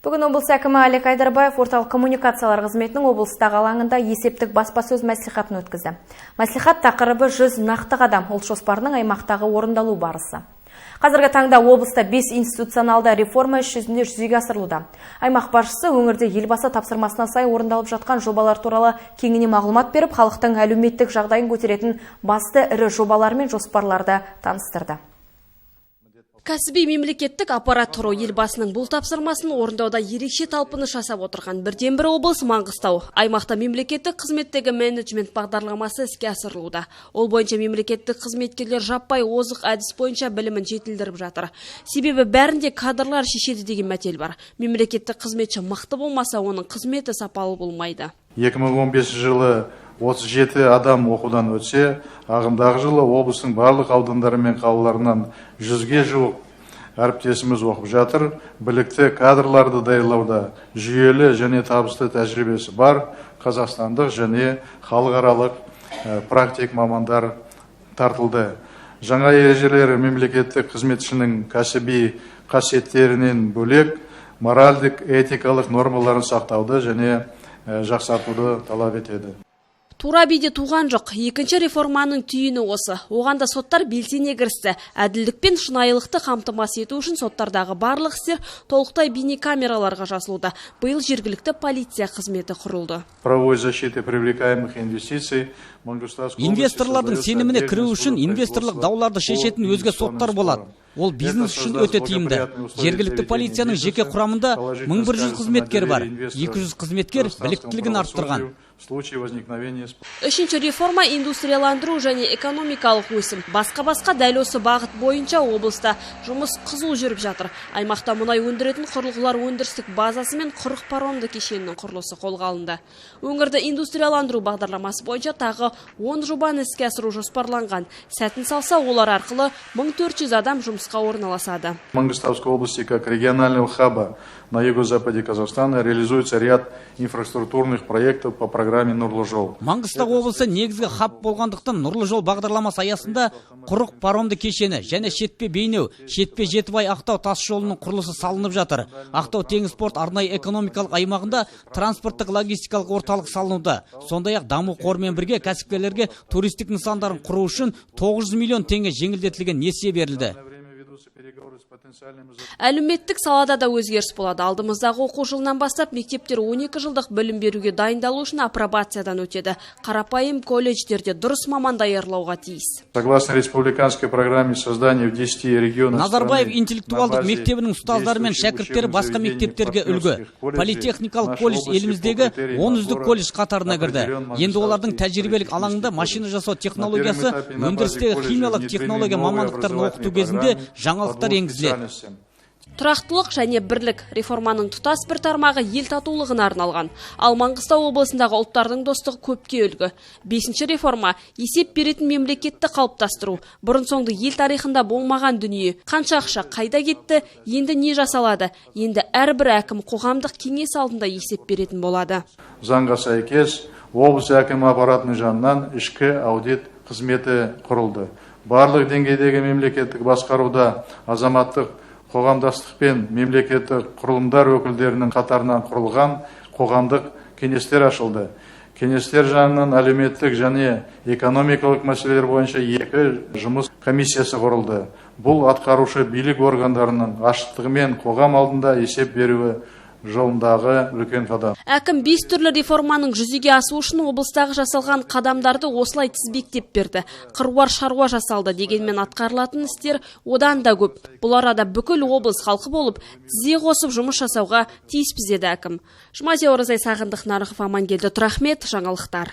Бүгін облыс әкімі Алик Айдарбаев орталық коммуникациялар қызметінің облыстағы алаңында есептік баспасөз мәслихатын өткізді. Мәслихат тақырыбы: «100 нақты қадам ұлт жоспарының аймақтағы орындалу барысы». Қазіргі таңда облыста 5 институционалды реформа іс жүзінде жүзеге асырылуда. Аймақ басшысы өңірде Елбасы тапсырмасына сай орындалып жатқан жобалар туралы кеңінен мағлұмат беріп, халықтың әлеуметтік жағдайын көтеретін басты ірі жобалар мен жоспарларды таныстырды. Кәсіби мемлекеттік аппарат құру – Елбасының бұл тапсырмасын орындауда ерекше талпыныс жасап отырған бірден бір облыс – Маңғыстау. Аймақта мемлекеттік қызметтегі менеджмент бағдарламасы іске асырылуда. Ол бойынша мемлекеттік қызметкерлер жаппай озық әдіс бойынша білімін жетілдіріп жатыр. Себебі бәрінде кадрлар шешеді деген мәтел бар. Мемлекеттік қызметші мықты болмаса, оның қызметі сапалы болмайды. 2015 жылы 37 адам оқудан өтсе, ағымдағы жылы облыстың барлық аудандары мен қалаларынан 100-ге жуық әріптесіміз оқып жатыр. Білікті кадрларды даярлауда жүйелі және табысты тәжірибесі бар қазақстандық және халықаралық практик мамандар тартылды. Жаңа ережелер мемлекеттік қызметшінің кәсіби қасиеттерінен бөлек, моральдық, этикалық нормаларын сақтауды және жақсартуды талап етеді. Тура биде туған жоқ. Екінші реформаның түйіні осы. Оған да соттар белсене кірісті. Әділдік пен шынайылықты қамтамасыз ету үшін соттардағы барлық істер толықтай бейнекамераларға жазылуда. Биыл жергілікті полиция қызметі құрылды. Правовой защиты привлекаемых инвестиций. Инвесторлардың сеніміне кіру үшін инвесторлық дауларды шешетін өзге соттар болады. Ол бизнес үшін өте тиімді. Жергілікті полицияның жеке құрамында 1100 қызметкер бар. 200 қызметкер біліктілігін арттырған. В случае возникновения Үшінші реформа – индустрияландыру және экономикалық өсім. Басқа-басқа дәл осы бағыт бойынша облыста жұмыс қызу жүріп жатыр. Аймақта мұнай өндіретін құрылғылар өндірістік базасы мен құрық паромды кешенінің құрылысы қолға алынды. Өңірді индустрияландыру бағдарламасы бойынша тағы 10 жобаны іске асыру жоспарланған. Сәтін салса, олар арқылы 1400 адам жұмысқа орналасады. В Мангистауской области, как регионального хаба на юго-западе Казахстана, реализуется ряд инфраструктурных проектов по программе «Нұрлы жол». Маңғыстау облысы негізгі хаб болғандықтан, Нұрлы жол бағдарламасы аясында құрық паромды кешені және Шетпе Бейнеу, Шетпе Жетібай Ақтау тас жолының құрылысы салынып жатыр. Ақтау теңіз порт арнайы экономикалық аймағында транспорттық логистикалық орталық салынуда. Сондай ақ даму қорымен бірге кәсіпкерлерге туристік нысандарын құру үшін 900 миллион теңге жеңілдетілген несие берілді. Ведутся переговоры с потенциальными Әлеуметтік салада да өзгеріс болады. Алдымыздағы оқу жылынан бастап мектептер 12 жылдық білім беруге дайындалу үшін апробациядан өтеді. Қарапайым колледждерде дұрыс маман даярлауға тиіс. Согласно республиканской программе создания в 10 регионах Назарбаев интеллектуалдық мектебінің ұстаздары мен шәкірттері басқа мектептерге үлгі. Политехникалық колледж еліміздегі 10 үздік колледж қатарына кірді. Енді олардың тәжірибелік алаңында машина жасау технологиясы, өндірістегі химиялық технология мамандықтарын оқыту кезінде жаңалықтар енгізіледі. Тұрақтылық және бірлік – реформаның тұтас бір тармағы ел татулығына арналған. Ал Маңғыстау облысындағы ұлттардың достығы көпке үлгі. Бесінші реформа – есеп беретін мемлекетті қалыптастыру. Бұрын соңды ел тарихында болмаған дүние. Қанша ақша қайда кетті, енді не жасалады? Енді әрбір әкім қоғамдық кеңес алдында есеп беретін болады. Заңға сәйкес, облыс әкімі аппаратының жанынан ішкі аудит қызметі құрылды. Барлық деңгейдегі мемлекеттік басқаруда азаматтық қоғамдастық пен мемлекеттік құрылымдар өкілдерінің қатарынан құрылған қоғамдық кеңестер ашылды. Кеңестер жанынан әлеуметтік және экономикалық мәселелер бойынша екі жұмыс комиссиясы құрылды. Бұл атқарушы билік органдарының ашықтығы мен қоғам алдында есеп беруі жолындағы үлкен қадам. Әкім бес түрлі реформаның жүзеге асуы үшін облыстағы жасалған қадамдарды осылай тізбектеп берді. Қыруар шаруа жасалды дегенмен, атқарылатын істер одан да көп. Бұл арада бүкіл облыс халқы болып, тізе қосып жұмыс жасауға тиіспіз, деді әкім. Жұмазия Оразай, Сағындық Нарықов, Амангелді Тұрахмет, жаңалықтар.